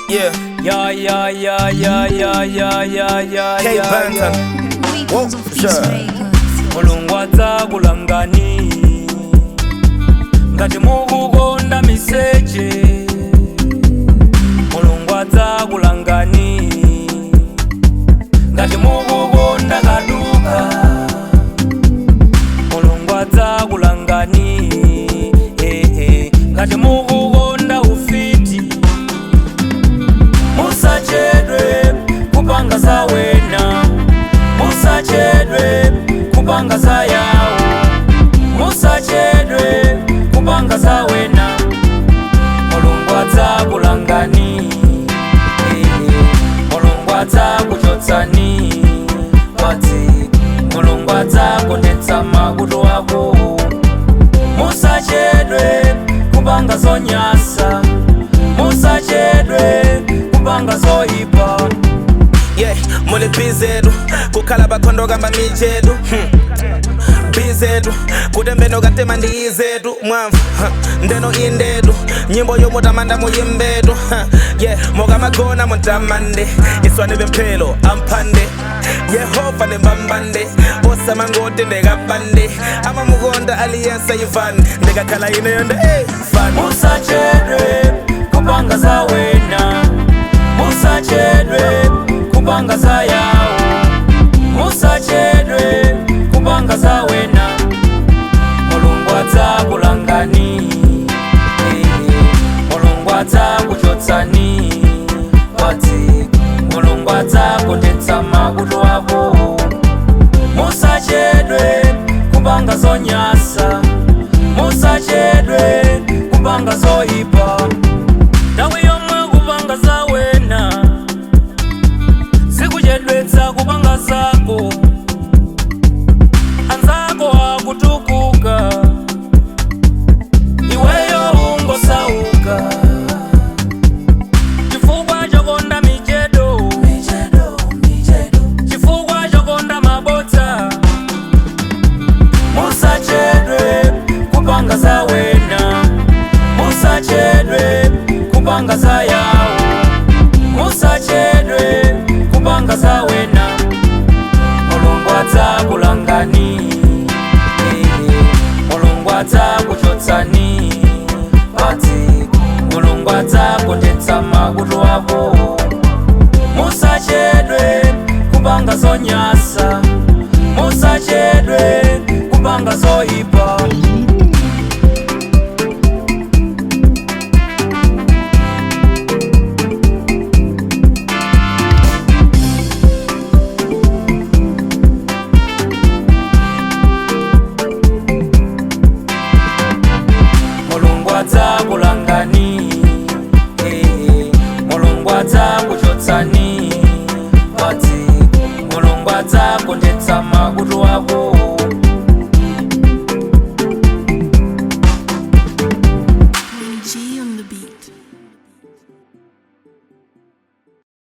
Yeah. Yeah, yeah, yeah, yeah, yeah, yeah, yeah, yeah, K yeah, Banton. yeah. Whoa, sure. Mulungu adzakulangani ngati mukukonda miseche. Mulungu adzakulangani ngati mukukonda kaduka. Mulungu adzakulangani eh, eh, ngati mukukonda ufiti. Musachedwe kupanga za wena, musachedwe kupanga za yawo, musachedwe kupanga za wena. Mulungu adzakulangani, eh, Mulungu adzakuchotsani padziko, Mulungu adzakondetsa makutu ako. Musachedwe kupanga zonyasa, musachedwe kupanga zoyipa. Yeah, muli bizedu kukhala bakhondo kamba mijedu bizedu kutembeno katema ndi izedu mwamvu ndeno indedu nyimbo yomutamanda muyimbedu yeah mukamagona muntamande iswane pemphelo amphande Yehova nembambande osamangoti ndekapande amamukonda aliyense ivan ndikakhala ineyo nde fan. Musachedwe kupanga za wena, musachedwe kupanga za yawo, musachedwe kupanga za wena. Mulungu adzakulangani, eh, Mulungu adzakuchotsani padziko, Mulungu adzakondetsa makutu ako. Musachedwe kupanga zonyasa, musachedwe kupanga zoyipa. Nthawi yomwe kupanga za wena sikuchedwetsa kupanga zako. Anzako akutukuka, iweyo ungosauka chifukwa chokonda michedo, chifukwa chokonda mabodza. Musachedwe kupanga za wena, musachedwe kupanga za yawo, musachedwe kupanga za wena. Mulungu adzakulangani, eh, Mulungu adzakuchotsani padziko, Mulungu adzakondetsa makutu ako. Musachedwe kupanga zonyasa, musachedwe kupanga zoyipa. Mulungu adzakulangani, eh, Mulungu adzakuchotsani padziko, Mulungu adzakondetsa makutu ako.